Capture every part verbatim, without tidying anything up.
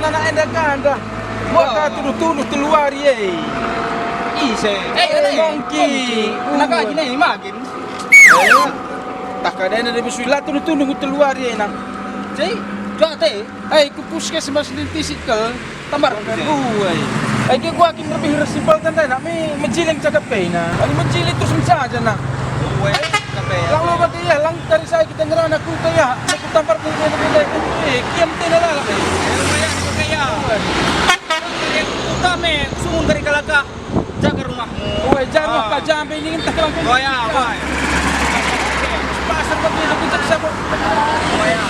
Anak enda kanda. Wah, ka tuduh-tuduh telu wari e. Ise? Eh, eh, Gongki. Gongki. Anak aja nih, makin. Eh, tah kada enda debe suila tuduh-tuduh telu wari e, nang. Cai, dua te. Eh, ku puskesmas Lintisit kal. Tambar. Uai. Eh, ke gua kin lebih resipal tanda nak me mejiling cakap kaina. Ani mejiling terus mencaja nak. Uai, cakap ya. Lang lo bagi ya, lang dari saya kita ngerana kuta ya. Aku tampar ke dia lebih baik. Eh, kiam tena lalap. Eh, lumayan, pakai ya. Uai. Yang utama, sungun dari kalaka. Jaga rumahmu. Uai, jaga rumah. Ah. Pak Jambe ini entah kalau. Oh ya, uai. Pasar kau tidak bisa sabuk. Oh ya.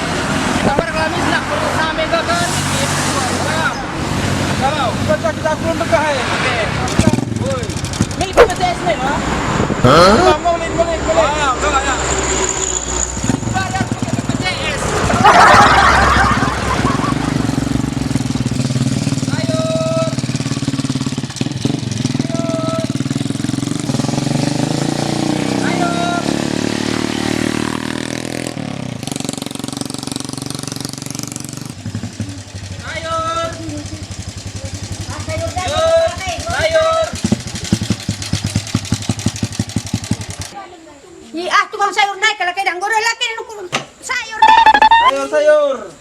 Tampar kelamis nak perlu sampai ke kan. Uai. Kalau. Baca kita belum dekah, eh. Oke. Woi. Milik B P J S nih, ha? Hah? Mau, mau, mau, mau. Ah, enggak, enggak. Bayar pakai B P J S. Sayur. Sayur. Sayur. Sayur. Sayur, sayur. Ih, ah, tukang sayur naik, kalau kayak danggur, laki nukul sayur. Sayur, sayur.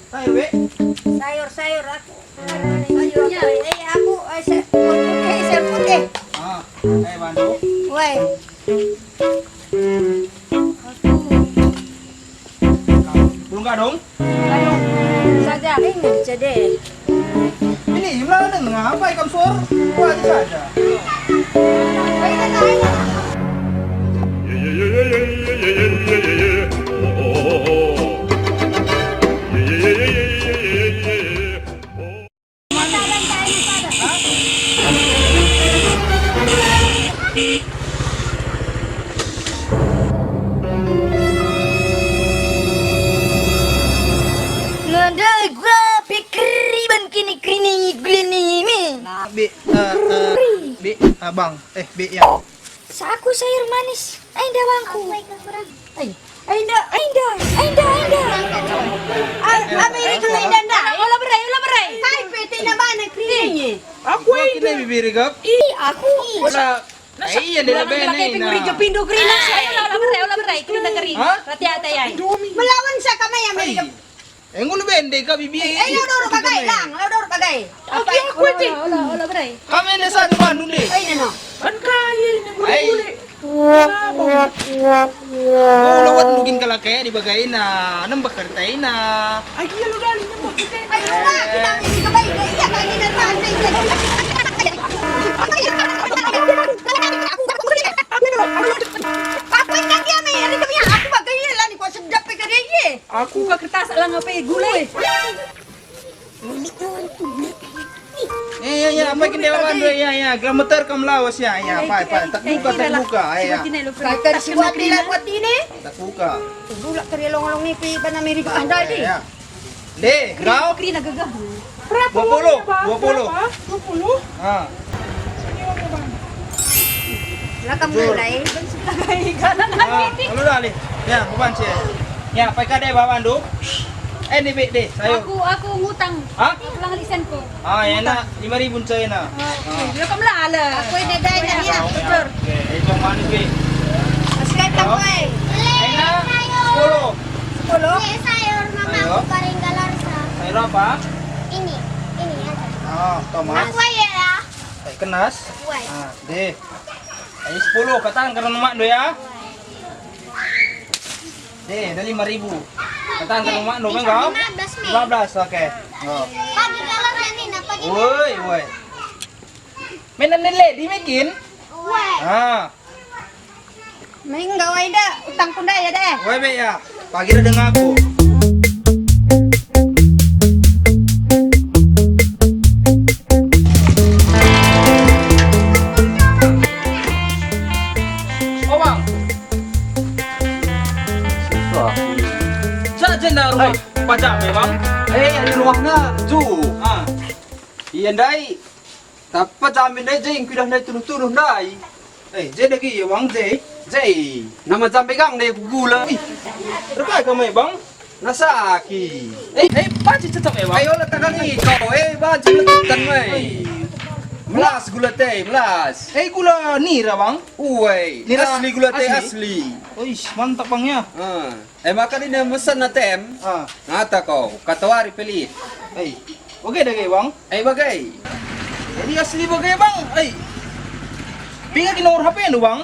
Sayur, Be. Sayur, sayur, aku. Sayur, ya, eh, aku, eh, se-, putih, sayur putih. Ah, eh, bantu. Woi. Belum kadung? Kadung saja. Ini saja. Ini melawan dengan apa ikam sor? Wah, saja. Nadai gua pe keriban kini keriningi gulini mi. Nah, Bi, eh, eh, Bi, abang, eh, Bi, ya. Saku sayur manis, ai ndawangku. Ai, ai nda, ai nda, ai nda. Ame itu ai nda nda. Ola berai, ola berai. Sai pe tina bana keriningi. Aku ai nda. Kena bibir gap. Ih, aku. Ola. Nah, eh, iya, dia lebih nih, nah. Ngeri jepindo kering. Ayo, lah, lah, berai, lah, berai, kering, kering. Hah? Hati-hati, ya. Melawan siapa yang meri gap? Eh, ngulu bende ka bibi. Eh, lau doro bagai, lang, lau doro bagai. Oke, aku ati. Ola, ola, ola, berai. Kami ini satu Bandung deh. Eh, ini no. Kan kaya ini. Eh. Gule. Oh, lewat mungkin kalau kayak di bagaina, nembak kereta ina. Ayo, lu dali, nembak kereta ina. Ayo, Mak, kita mesti ke baik, iya, kayak gini, Mak. Apa yang dia, Mak? Ini kami, aku pakai iya lah, nih, kok sedap, P K D I. Aku ka kertas alang apa ya, gule? Eh, ya, ya, apa kin dewan tu? Ya, ya, gelam meter kam lawas, ya, ya, apa, apa? Tak buka, tak buka, ya, ya. Kata si Wati lah buat ini. Tak buka. Bulak keri long-long ni pi bana miri gak andai di. Ya. Deh, kau? Keri na gagah. Berapa uangnya, Bang? Dua puluh, dua puluh. Berapa? Dua puluh? Ah. Sini uangnya, Bang. Lah kamu mulai. Bensin lagi, kanan lagi. Ah, lalu dah, Lih. Ya, bukan sih. Ya, pai kade bawa andu. Eh, ni bik deh, sayur. Aku, aku ngutang. Hah? Aku lang lisenku. Ah, ya, enak. Lima ribu saya, nak. Oh, oke. Ah. Dia kamu lah, lah. Aku ini ada, ini, ya. Oke, itu manis, Bi. Masih ada, Boy. Enak. Sepuluh. Sepuluh? Ini sayur, Mama, sayur. Aku paling galar, sa. Sayur apa? Ini, ini aja. Oh, tomat. Aku aja, ya. Kayak kenas. Woi. Ah, deh. Ayo sepuluh, katakan karena mak do ya. Deh, ada lima ribu. Katakan karena mak do kan kau? Lima belas, Mi. Lima belas, oke. Oh. Pagi kalau ini, nah, pagi. Woi, woi. Mainan lele, dimekin? Woi. Ah. Mengga wai da, utangku ndai ya deh. Wai be ya, pagi da dengaku. Oh, Bang. Susah. Saja na rumah. Hai. Pajak memang. Eh, ada rumahnya, Ju. Ah. Iya, ndai. Tapi jamin aja yang kuidah ndai tuduh-tuduh ndai. Eh, je dage ia, Bang, je. Je. Nama jambe gang dage kugula. Ih, erkai kam e, Bang? Nasaki. Eh, eh, banci tetap e, Bang. Ayo letakkan i kau, eh, banci letakkan, eh. Melas gula ate, melas. Eh, gula nira, Bang? Uai, nira asli gula ate, asli. Asli. Uish, mantap, Bang, ya. Eh, maka nina mesen atem. Ah. Ngata kau, katawari pelit. Eh, oke dage, Bang. Eh, bage. Jadi asli bage, Bang. Eh. Pinga kin nomor H P-ndu, Bang?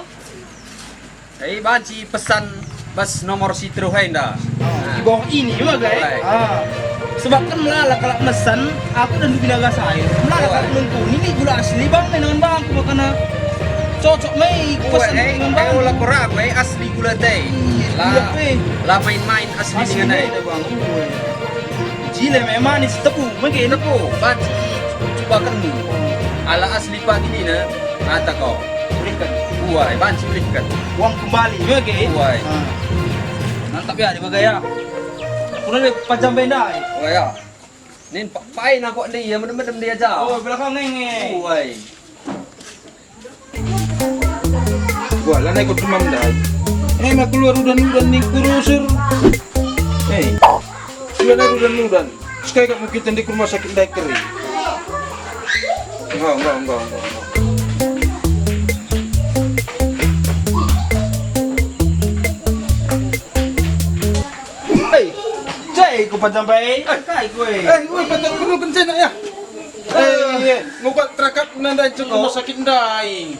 Eh, banci pesan bas nomor si teruh enda. Ah, di bawah ini, bage. Baik. Ah. Sebab kan melala kalak mesen, aku dan Dubi Naga Sayur. Melala kalak nungkun, ini gula asli, Bang, dengan Bang, aku makana cocok me pesan dengan Bang. Eh, ola kau ragu, eh, asli gula ate. Ih, la, gula ate. La main-main asli. Asli dengan ate. Bang. Jile me manis, tebu, mungkin. Tebu, banci cubaken. Ala asli pagi nina, ngata kau. Ulihken. Uai, banci ulihken. Uang kembali, ya, ke? Uai. Ah. Mantap ya, di bagaya. Kurang deh, pajam bendai. Uai, ya. Nin pa-, pain aku dia, medem-medem dia aja. Oh, belakang nenge. Uai. Wah, lanai kau demam ndai. Eh, mak keluar udan-udan ning kurusur. Eh, keluar udan-udan. Sekai kak mungkin tadi ke rumah sakit ndai keri. Enggak, enggak, enggak, enggak, enggak. Hei, cai ku pajampai. Eh, kai kue? Eh, kue pajam kunu kencana ya. Eh, iya, ngupat terakap nandai cek rumah sakit ndai.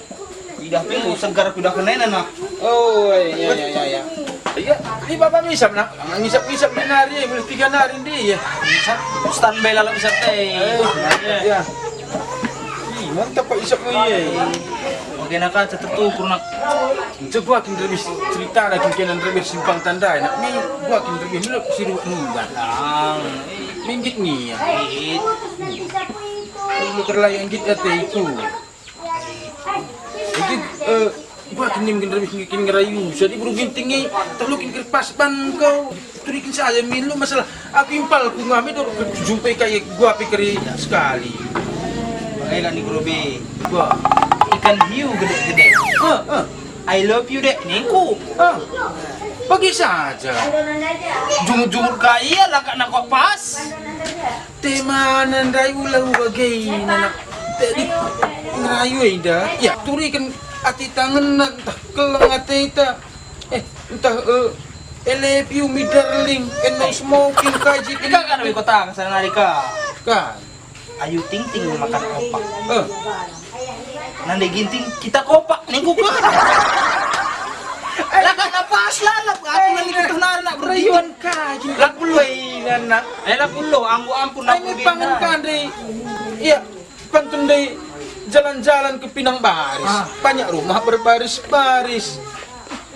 Idah pe segar kuda kenena nah. Oh, iya, iya, iya, iya. Iya, ini bapak ngisap nak, ngisap-ngisap di nari, boleh tiga nari ndi ya. Standby lalap isap teh. Eh, iya. Ih, mantap Pak isap iya. Bagaimana kan cetetu kurnak. Nce gua kin rebis cerita dah kin kena rebis simpang tandai nak ni gua kin rebis meluk si ruak nubat. Minggit ni ya. Lu terlayan git ate itu. Jadi, eh, gua kin rebis kin ngerayu. Jadi buru ginting ni terlalu kin kerpas ban kau. Turikin saja min lu masalah aku impal ku ngami dor jumpai kayak gua pikir sekali. Bagai lah ni Grobe. Gua. Ikan hiu gede-gede. Ah, ah. I love you, Dek, ningku. Ah. Bagi saja. Jumur-jumur kai ya lah kak nangkok pas. Te mana ndai ulah bage nak. Jadi ngerayu enda. Ya, turiken ati tangen entah keleng ate ita. Eh, entah, eh, I love you, me darling, and no smoking, kaji. Ika kan wiko tang sana nari ka. Kan. Ayu ting ting makan opak. Eh. Nande ginting kita kopak ningku ke. Lah kan pas lalap aku lagi butuh nari nak berjuang. Rayuan kaji. Lah kulo ina nak. Eh lah kulo anggo ampun. Ini pangan kande. Iya. Pantun ndai jalan-jalan ke Pinang Baris, banyak rumah berbaris-baris.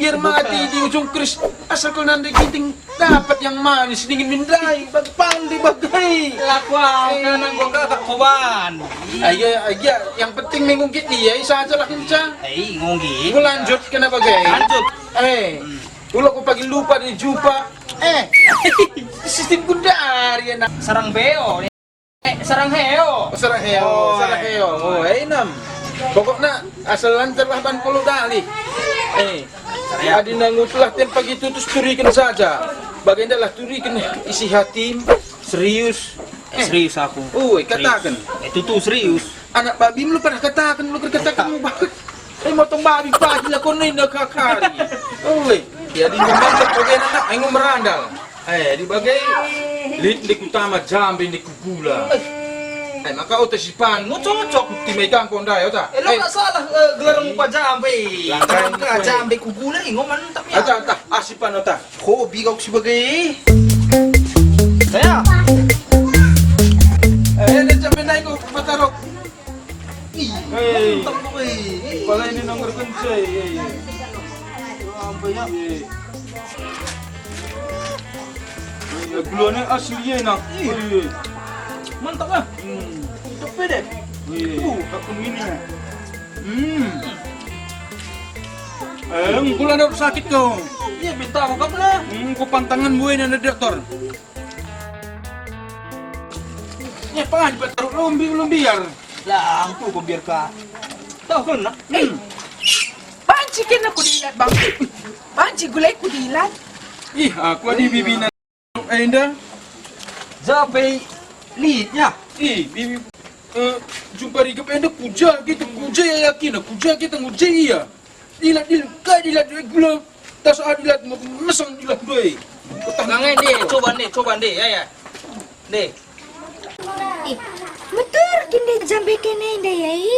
Biar mati di ujung keris, asal kau nande ginting dapat yang manis dingin mindai, bagi pandi bagai. Laku anak gua kakak koban. Ayo, ayo, yang penting mengungkit dia, isa aja lah kencang. Eh, ngungkit. Gua lanjut kena bagai. Lanjut. Eh, ulo ku pagi lupa di jumpa. Eh, sistem gundari anak. Sarang beo. Eh, sarang heo. Oh, sarang heo, oh, sarang heo. Oh, eh, enam. Pokokna asal lancar lah ban polo dali. Eh, adi nangut lah tempa gitu terus turiken saja. Bagenda lah turiken isi hatim, serius. Eh, serius aku. Oh, eh, kataken. Eh, tutu serius. Anak babi lu pernah kataken, lu kataken mu banget. Eh, motong babi pagi lah kono indah kakari. Oh, eh. Jadi memang bagenda nak, ayo merandal. Eh, di bage lit ndi kutama jambe ndi kugula. Eh, maka oto sipan. Ngo cocok. Timai kangkong ndai, oto. Eh, lo gak salah, eh, gelarmu pa jambe. Langkai. Jambe kugula, ngo mantap ya. Ata, ata, asipan, ata. Hobi kau si bage. Saya. Eh, ini jambe ndai kau patarok. Ih, hei, mantap, weh. Pala ini nongkrong kencai, eh. Sampai ya. Eh. Eh, gulanya asli ya, nak. Ih. Eh. Mantap lah. Hmm. Mantap deh. Eh. Uh, aku ini. Hmm. Eh, gula ada sakit kau. Iya, minta aku lah. Hmm, ku pantangan buai nanda dokter. Ya, pangan, Pak, taruh lumbi, lumbiar. Lah, angku ku biar ka. Tahu kan, nak? Hmm. Kena ku dilat, Bang. Banci gulai ku dilat. Ih, aku adi bibina enda. Jape lit ya. Ih, bibi, eh, jumpa Rigep enda kuja kita, kuja ya kina, kuja kita nguje ia. Dilat, dilat, kai dilat, eh, gula. Tas ah dilat, meseng dilat, doi. Ngangen deh, coba deh, coba deh, ya, ya. Deh. Eh, metur kin deh jambe kene deh, ya, i?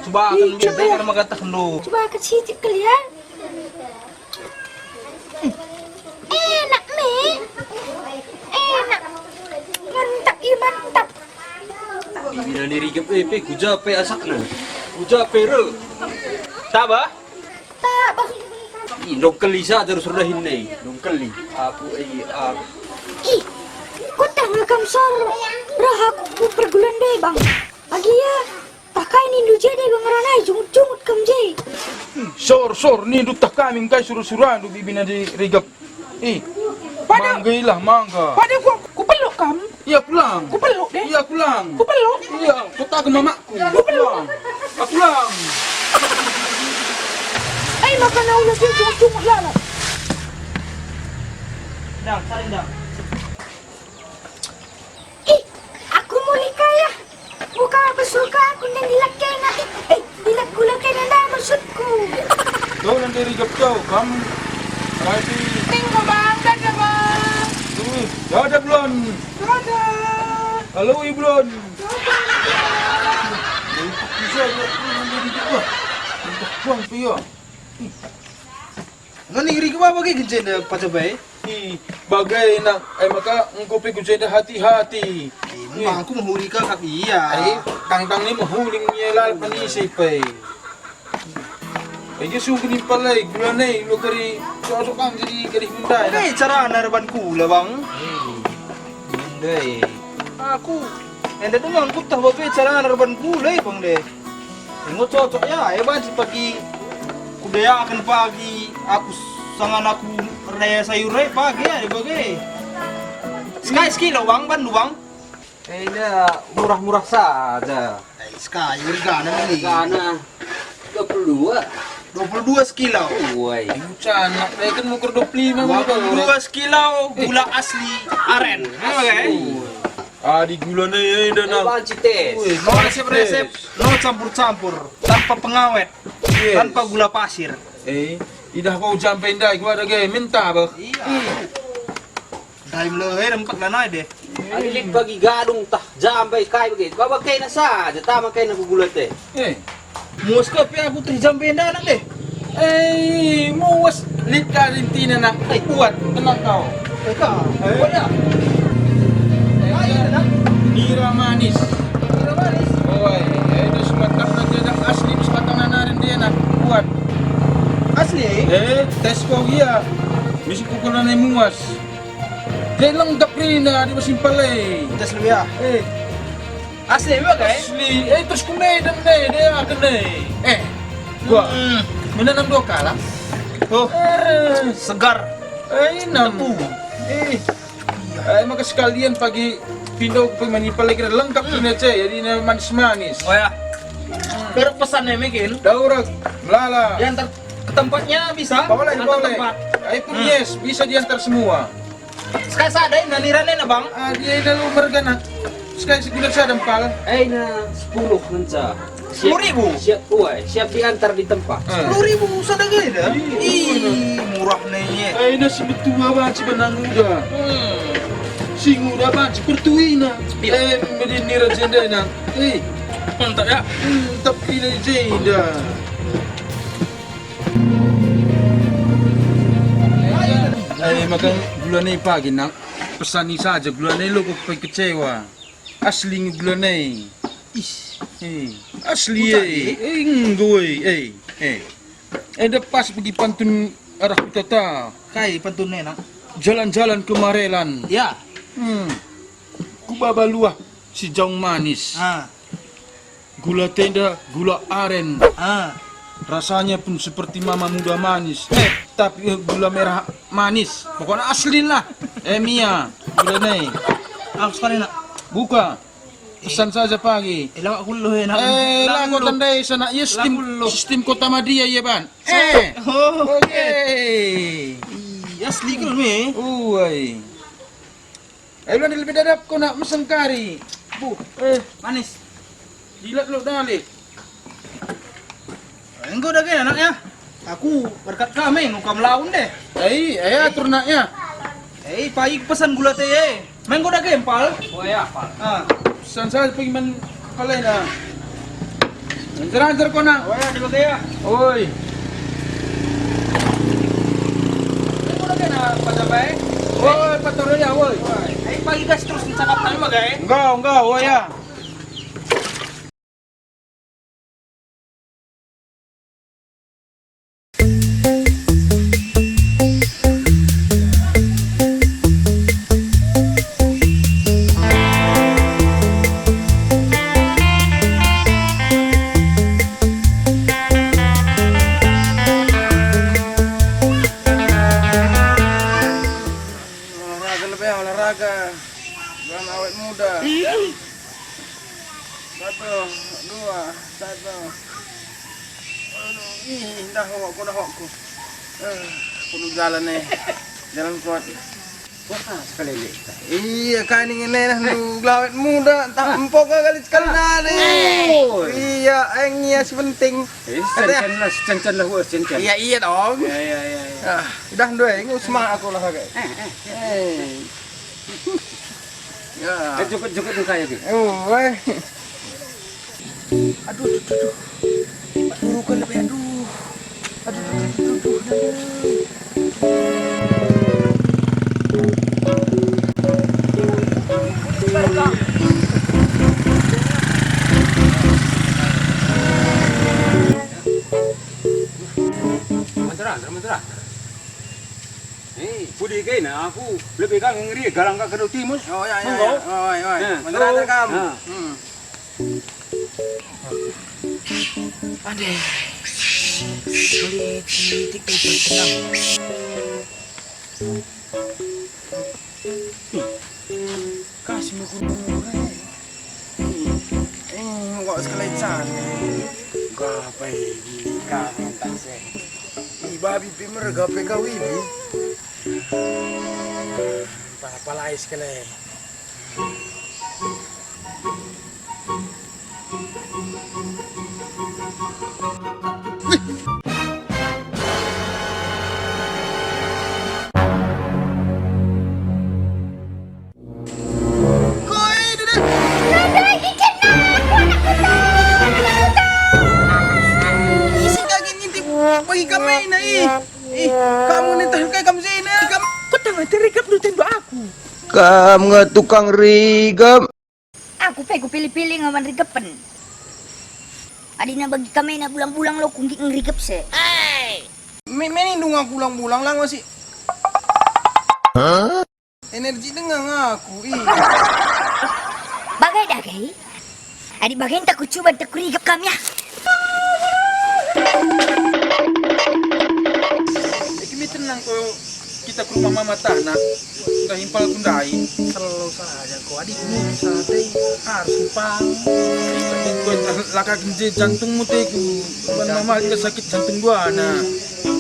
Coba akan biar dengar mengatakan lu. Coba akan sitik kalian. Enak me. Enak. Mantap, iya mantap. Bibina ni Rigep e pe kuja pe asakna. Kuja pe re. Taba? Taba. Ih, ndong keli saja terus rudahin ne. Ndong keli. Aku, eh, aku. Ih, kutah nge kam sor. Rah aku ku pergulan deh, Bang. Agi ya. Pakai nindu je deh, Bang Ranai, jungut-jungut kam je. Sor, sor, nindu tah kami engkai sura-surandu bibina ni Rigep. Ih, pada manggailah, mangga. Pada ku, kupeluk kam. Iya, pulang. Kupeluk deh. Iya, pulang. Kupeluk. Iya, kutaken mamakku. Kupeluk. Pulang. Ah, pulang. Eh, maka naula je jungut-jungut lalap. Dang, saling dang. Ih, aku mulih kaya. Buka besuka aku nang dilak kena. Eh, dilak gula kena nda maksudku. Kau nanti Rigep kau, kam. Rapi. Tinggal bang, dadah bang. Ih, dadah Blon. Dadah. Halo, i Blon. Dadah. Bisa ya, nanti Rigep, wah. Entah buang pia. Ngeni Rigep apa ke genjenda pacabai? Ih, bagai nak, eh, maka engko pe genjenda hati-hati. Ih, aku mehuli kakap ia. Eh, tangtang ni mehuli nge lalap manise pe. Eh, dia sungguh nimpal lai, gula nai, lu kari, cocok kan jadi gadis muda, ya. Eh, carana reban kula, Bang. Eh, muda, eh. Aku, enda tu ngangkut tah bage carana reban kula, eh, Bang, deh. Enggo cocok ya, e banci pagi kudayaken pagi aku s-, sangan aku raya sayur e pagi ya, bage. Sekai sekilo, Bang, bandu, Bang? Eh, enda murah-murah saja. Eh, sekai, regana mending. Regana dua puluh dua. Dua puluh dua sekilo. Woi. Canak, eh, kan ngukur dua puluh lima. Dua puluh dua sekilo, gula asli aren. Asli. Adi gula ne, eh, enda nang. Banci tes. Woi, no resep-resep, no campur-campur, tanpa pengawet, yes, tanpa gula pasir. Eh, idah kau jampe ndai, gua ada gaya mentah, bah. Iya. Ndai meleher empat lanai deh. Adi lit bagi gadung tah jampe kai bage, baba kaina saja, tama kaina ku gula te. Eh. Muas ke pe aku teh jambe ndanak deh. Eh, muas lit ka rintina nak. Eh, kuat, tenang kau. Eh, ka. Eh. Kuat ya? Eh, ayo, tenang. Nira manis. Nira manis. Oi, eh, itu sebatang aja dah asli, sebatang nanarin dia nak. Kuat. Asli? Eh, tes kau iya. Misi kukulanai muas. Dia lengkap kerina di musim palai. Tes lu ya? Eh. Asli me kai? Asli. Eh, terus ku Medan deh, dia kene. Eh, gua. Hmm. Menanam dua kalah. Oh. Eh. Segar. Eh, enam. Tebu. Eh. Eh, maka sekalian pagi pindah ke pemain pala kira lengkap, hmm, ini aja, jadi ini manis-manis. Oh ya. Berapa pesan ya, Mikin? Daurek, melala. Diantar ke tempatnya bisa? Boleh, antar boleh. Tempat. Eh, pun, hmm, yes, bisa diantar semua. Sekai sada ina nirana ina, Bang? Ah, dia ina lu mergana. Sekai segula sada empal. Eh, ina sepuluh ngenca. Siap, sepuluh ribu? Siap, uai, siap diantar di tempat. Eh. Sepuluh ribu sada gaya dah? Iya. Ih, murah nih, ye. Eh, ina si metua banci benang uda. Hmm. Si nguda banci pertuina. Iya. Eh, medin nira jendena. Eh. Mantap ya. Mantap ina jenda. Eh, maka gula ne pagi, nak. Pesani saja gula ne lo, kau pe kecewa. Asli nge gula ne. Is. Eh, asli, eh. Eh, enggo, eh, eh, eh. Enda pas bagi pantun arah kutata. Kai pantun e, nak? Jalan-jalan ke Marelan. Ya. Hmm. Kubaba luah si jaung manis. Ah. Gula tenda, gula aren. Ah. Rasanya pun seperti mama muda manis. Eh, tapi, eh, gula merah manis. Pokoknya asli lah. Eh, Mia, gula ne. Aku sekali, nak. Buka. Pesan saja pagi. Eh, lawak kulo, eh, nak. Eh, la kota ndai sana, iya, sistem, sistem Kota Madia, iya, Ban. Eh. Oh, oke. Ih, asli kal me. Uai. Eh, ulang lebih dadap kau nak mesen kari. Buh, eh, manis. Jilat lo dale. Enggo dage anaknya. Aku berkat kami enggo kam laun deh. Eh, eh, atur anaknya. Eh, pagi pesan gula teh, eh. Menggo dage empal. Oh ya, Pal. Ah. Pesan saya pengiman kalena. Anjar-anjar kau nak. Oh ya, di bage ya. Oi. Menggo dage nak pada bae. Oi, patur ya, oi. Oi, eh, pagi gas terus cakap tadi bage. Enggak, enggak, oh ya. Olahraga lebih, olahraga. Jangan awet muda. Satu, dua, satu. Aduh, ih, dah hokku, dah hokku. Eh, perlu jalan nih. Jalan kuat. Kuat ah, sekali lagi. Iya, kan ini nih, lu gelawet muda, tak empok kali sekali nari. Oh. Iya, eng iya si penting. Eh, ada. Cen-cen lah, cen-cen lah, wah, cen-cen. Iya, iya dong. Iya, iya, iya, iya. Ah, udah, dua, ini usma aku lah, kayak. Eh, eh, eh. Eh. Ya. Eh, jukut-jukut engkai agi. Oh, weh. Aduh, aduh, aduh, aduh. Pak Guru kan lebih, aduh. Aduh, aduh, aduh, aduh, aduh. Mentera, mentera. Eh, pudi kaina aku lebih ka ngeri galang ka kedo timus. Oh, ya, ya, ya. Oi, oi. Eh, mentera terus. Kam. Nah. Hmm. Ande. Beli titik itu tenang. Kasih mukul murah. Eh, kok sekali can. Gapai gili kami entah seh. Ih, babi pe merga pe kau ini. Pala-palai sekali. Koi, Dede. Nandai, ikan aku, anakku, Tan! Anakku, Tan! Isi kaki ngintip bagi kami, nah, ih. Ih, kamu nih, Tan, kayak kamu sini, kamu. Kau tengah terikap dulu tembak aku. Kam nge tukang rigep. Aku pe kupilih-pilih ngawan rigepen. Adina bagi kami na bulang-bulang lo kunggit ngerigep se. Me-, menindu ngaku bulang-bulang lang wasi. Energi denga ngaku, ih. Bagai dage. Adi bagai enta kucuba enta kurigep kam ya. Iki mi tenang ko kita ke rumah mama Tana. Udah impal ku ndai. Selalu saja ko adikmu sate harus impal. Tapi ko laka kenje jantungmu te ku. Ban mama kita sakit jantung dua nah.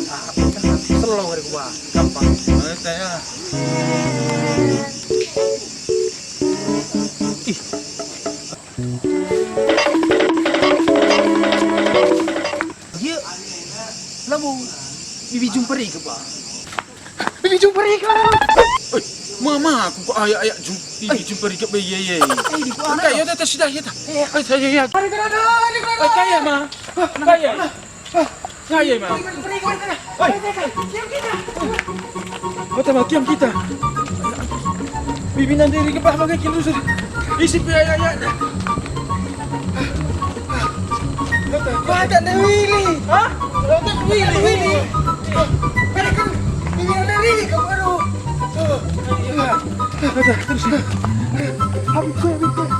Ah, apa kan selalu hari gua. Gampang. Eh, teh, ah. Ih. Iya. Labo. Bibi jumpa rike, Pak. Bibi jumpa rike. Oi, mama aku kok ayak-ayak jum-, bibi jumpa rike, iya, iya. Eh, di gua. Kayak ya, teh, sudah, ya, teh. Iya. Ayo, ayo, ayo. Hari kerana, hari kerana. Eh, kayak, Ma. Kayak. Kaya, Imam. Oi. Kota makiam kita. Bibi nandiri kepah bagai kin rusur. Isi pe ayak-ayak. Kota. Kota Dewili. Hah? Kota Dewili. Wili. Mereka bibi nandiri ke baru. Kota, terus. Habis, habis.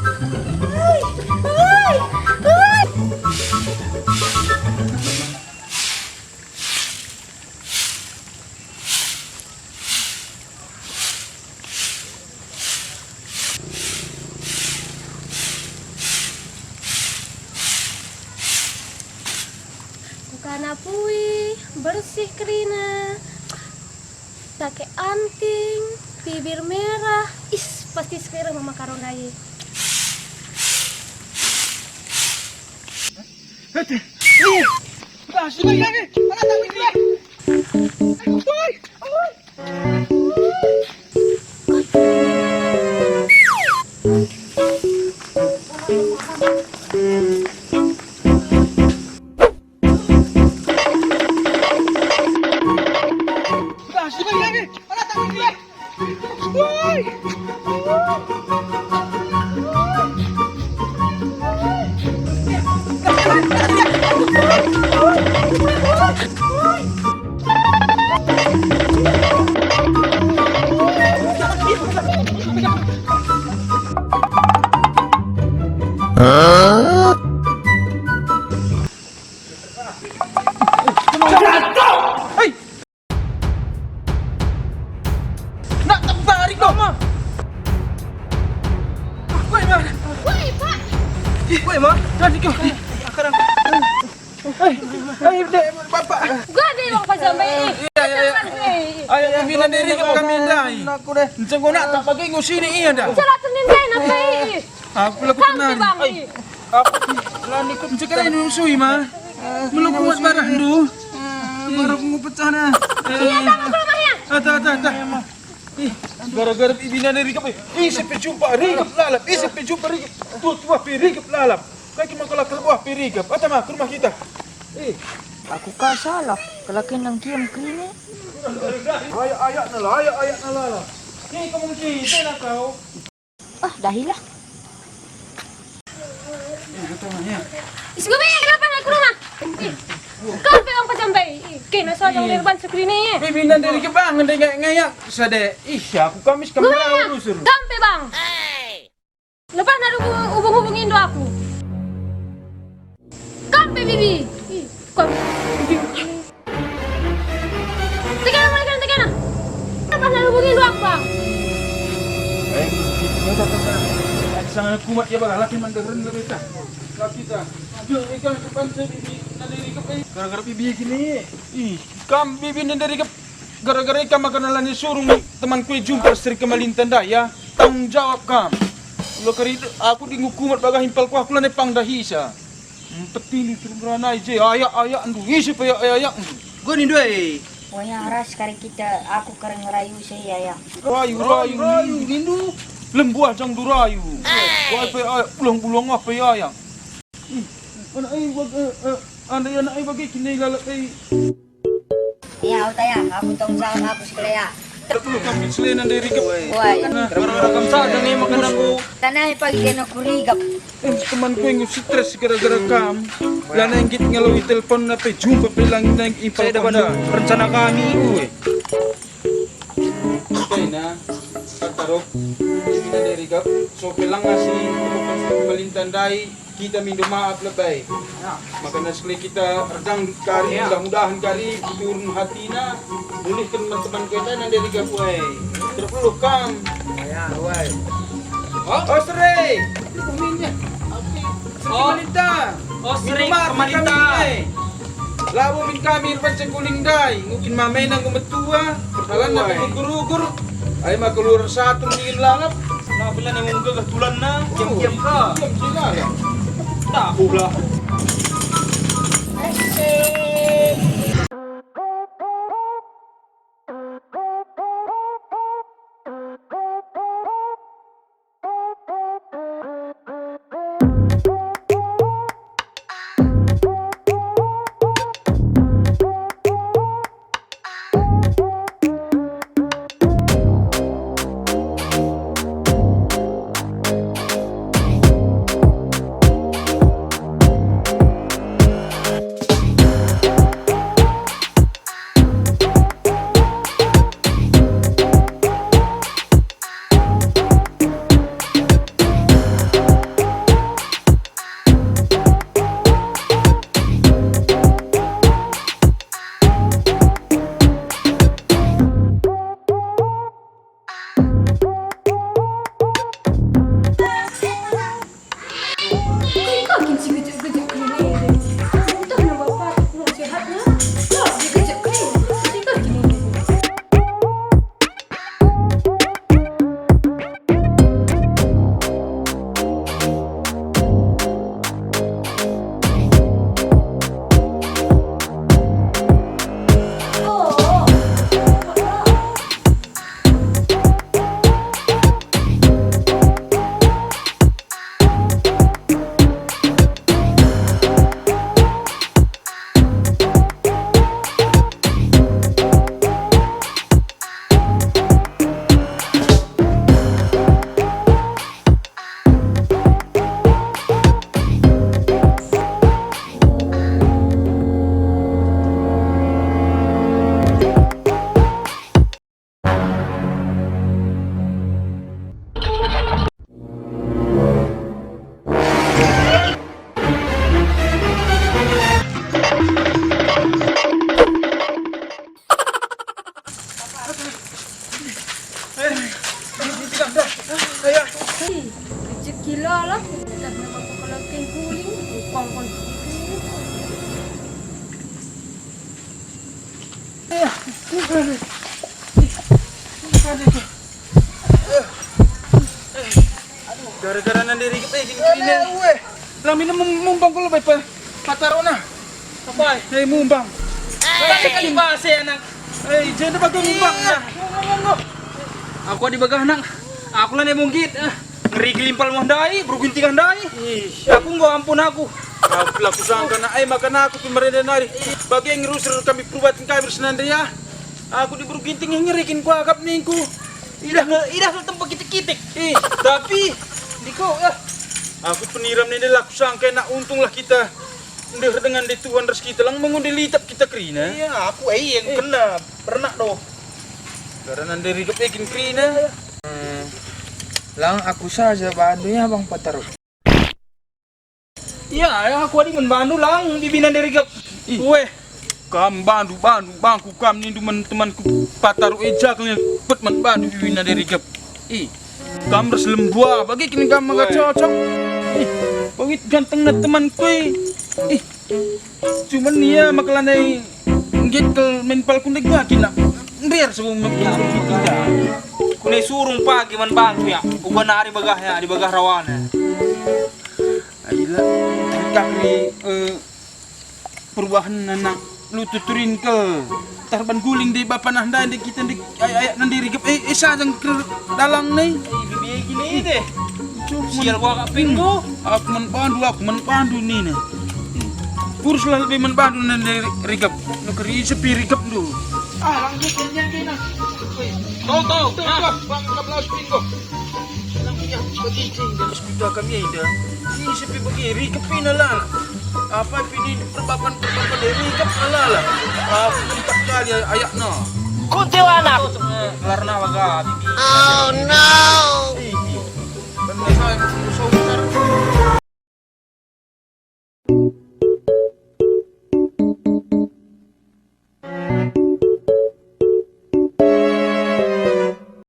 Sih kerina, pake anting, bibir merah. Is, pasti selera Mama Karo ndai. Ate. Ih, lah, sini lagi. Mana tak ini? Woi, woi. Hei! Nak, tak tarik dong, Ma. Woi, Ma. Woi, Pak. Woi, Ma. Tarik dong. Sekarang. Hei, hei, dek, Bapak. Gua ada uang pajam baik. Iya, iya, iya. Ayo, pimpinan diri kami ndai. Aku deh. Encengko nak tak pakai ngusini iya dah. Salah tenin deh, nak baik. Aku laku Bang, tenari. Bang. Aku lani ku cekali nusui, Ma. Melu kuat barah ndu. Baru ku pecah nah. Iya, Bang, aku lemahnya. Ata, ata, ata. Ih, gara-gara pimpinan diri kami. Ih, ise pe jumpa rigep lalap. Ise pe jumpa rigep. Tua-tua pe rigep lalap. Kaki maka lakal buah pe rigep. Ata ma, ke rumah kita. Eh, aku ka salah. Kelaken nang kiam kerina. Ayak-ayak nala, ayak-ayak nala. Ih, kamu cerita lah kau. Ah, dahilah. Isi gue banyak kenapa nggak ke rumah? Ih, kau pe orang pajam baik. Ih, kena soal yang lirban sekali ni. Pimpinan dari kebang, ngendai ngayak-ngayak. Sade, ih, aku kamis kamu Gue banyak. Rusur. Kau pe, Bang. Lepas nak hubung-hubungin do aku. Kau pe, Bibi. Ih, kau. Tegana, tegana, tegana. Lepas nak hubungin do aku, Bang. Eh, kita tak tak. Sangat kumat ya, Bang. Laki manderen lebih tak. Laki tak. Aduh, ikan depan saya, Bibi. Nanti ikut, eh. Gara-gara Bibi gini. Ih, kam Bibi nanti ikut. Gara-gara ikam maka nalani surung temanku e jumpa Sri Kemalinta ndai, ya. Tanggung jawab kam. Ula kari aku dinggu kumat bagah impal kuah kula ne pang dahisa. Hmm, petili turun ranai je, ayak-ayak ndu, isi pe ayak-ayak ndu. Goni ndu e. Wayah ras kari kita, aku kari ngerayu se, Ayah. Rayu, rayu, rayu, nindu. Lembuah jang du rayu. Wai pe ayak, ulang-ulang ah pe ayak. Ih, anak e bag-, eh, eh, andai anak e bage kini lalap e. Ya, uta ya, aku tanggung jawab aku sekali ya. Terpuluh kami selena dari rigep. Woi. Nah, orang-orang kam saja nih makan aku. Tanah pagi kena ku rigep. Eh, temanku yang stres gara-gara kam. Lana yang git ngaloi telepon apa jumpa pelang nang impal. Saya dapat rencana kami. Woi. Kaina, kata roh, ini dari rigep, so pelang nasi, pemerintah ndai, kita mindo maaf lebai. Maka sekali kita erdang kari, mudah-mudahan kari turun hatina, mulihken teman-teman kita nang dari gabuai. Terpuluh kam. Ya, wai. Oh, Sri. Sri Pemerintah. Oh, Sri Pemerintah. Labo min kami erbaca kuling ndai, ngukin mamena enggo metua, perdalanna pe megugur-ugur. Ai maka luar satu ningin lalap. Nah, bila ne menggegah tulanna, kiam-kiam ka. Kiam si lalap. Tapulah. Gara-gara nande Rigep e kin kerina. Lamina mum-, mumbang kula bai pa-, patarona. Apai? Hei, mumbang. Hei, base anak. Hei, jenda bage mumbang. Aku adi bagah, nak. Aku la nai munggit. Ngeri gelimpal muah ndai, beru ginting ndai. Aku enggo ampun aku. Aku la kusangka, nak, e maka aku pe merenda nari. Bage ngerusur kami perubaten kami ras nande ya. Aku diberu ginting ngeri kin kuakap ningku. Idah nge, idah nge tempa kitik-kitik. Ih, tapi ndiko, eh. Aku peniram nende la kusangka, nak, untunglah kita ndeher dengan di Tuhan ras kita lang mengundi litap kita kerina. Iya, aku e yang kena pernah doh. Karena nande Rigep e kin kerina. Hmm. Lang aku saja bandu ya bang patar. Iya, ya, aku adi man bandu lang bibi nande Rigep. Ih. Weh. Kam bandu, bandu, bangku kam nindu man temanku patar e jakel pet man bandu bibi nande Rigep. Ih. Kam ras lembua, bagi kini kam maka cocok. Ih. Bagi gantengna temanku e. Ih. Cuman ia maka lanai nggit kel main palku ndai gua kina. Mbiar sebelum kita. Kune surung pagi man bangku ya. Uga nari bagah ya, di bagah rawana. Aila, kak ni, eh, perubahan anak lu tuturin ke. Tarban guling di bapa nah ndai di kita di ayak-ayak nande Rigep, eh, eh, sajang ke dalang nih. Eh, bibi gini deh. Sial gua kak pintu. Aku man bandu, aku man bandu nina. Uruslah lebih man bandu nande Rigep. Nukeri sepi Rigep ndu. Ah, lanjut, lanjut, lanjut. Tuh, tuh, tuh, nah. Bang, kap laus pintu. Lang, iya, bagi cing, dan sepeda kami enda. Ini sepi bagi, Rigep ina lah. Apa pini perbapan-perbapan dari Rigep lah lah. Aku empat kali ayakna. Kuntilanak. Larna baga, bibi. Oh, no.